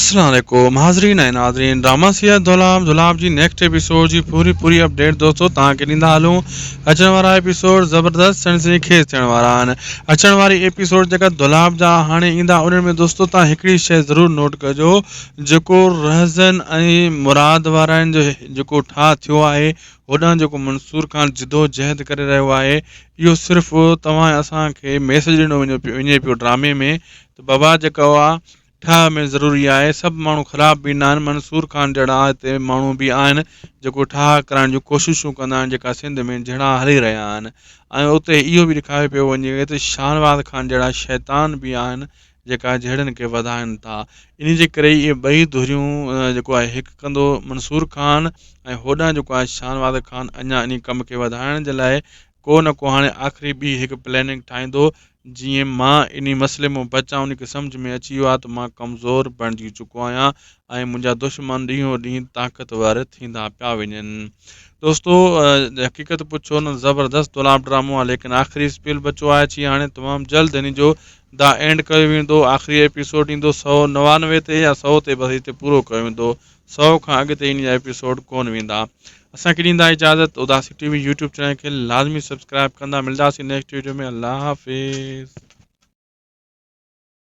السلام عليڪم حاضرين ۽ ناظرين ڊراما سيئر دولاب دولاب جي نيڪسٽ ايپيسوڊ جي پوري پوري اپڊيٽ دوستو توهان کي ڏيندا هلون اچڻ وارا ايپيسوڊ زبردست سنسني خيز ٿيڻ وارا آهن اچڻ واري ايپيسوڊ جيڪا دولاب جا هاڻي ايندا انهن ۾ دوستو توهان هڪڙي شيء ضرور نوٽ ڪجو جيڪو رهزن ۽ مراد وارن جو جيڪو ٺاهه ٿيو آهي هوڏانهن جيڪو منصور خان جدوجهد ڪري رهيو آهي اهو صرف توهان اسان کي ميسج ڏنو وڃي پيو ڊرامي ۾ ته بابا جيڪو آ ٺاهه ۾ ضروري آهي سڀ ماڻهو خراب به ناهن منصور خان جهڙا هتي ماڻهو به آهن جيڪو ٺاهه ڪرائڻ جون ڪوششون ڪندا آهن جيڪا سنڌ ۾ جهيڙا هلي رهيا آهن ۽ اتي اهو به ڏيکاريو پيو وڃي ته شاهنواز خان جهڙا شيطان به آهن جيڪا جهيڙن کي وڌائن ٿا انهي جي ڪري اهي ٻئي ڌريون جيڪو آهي هڪ ڪندو منصور خان ۽ هوڏانهن جيڪو آهي شاهنواز خان اڃا انهي ڪم کي وڌائڻ جي لاء ڪو نه ڪو هاڻي آخري ٻي هڪ پلاننگ ٺاهيندو جيئن مان انهي مسئلي مان بچان انهي کي سمجهه ۾ اچي ويو آهي ته مان ڪمزور بڻجي چڪو آهيان ۽ منهنجا دشمن ڏينهون ڏينهن طاقتور ٿيندا پيا وڃن دوستو حقيقت پڇو نه زبردست دولاب ڊرامو آهي ليڪن آخري اسپيل بچو آهي چي هاڻي تمام جلد هن جو دا اينڊ ڪيو ويندو آخري ايپيسوڊ ايندو 199 تي يا 100 تي بس هتي پورو ڪيو ويندو سو کان اڳتي ان جا ايپيسوڊ ڪون ويندا اسان کي ڏيندا اجازت Udasi T V YouTube channel کي لازمي سبسڪرائب ڪندا ملداسين نيڪسٽ ويڊيو ۾ الله حافظ.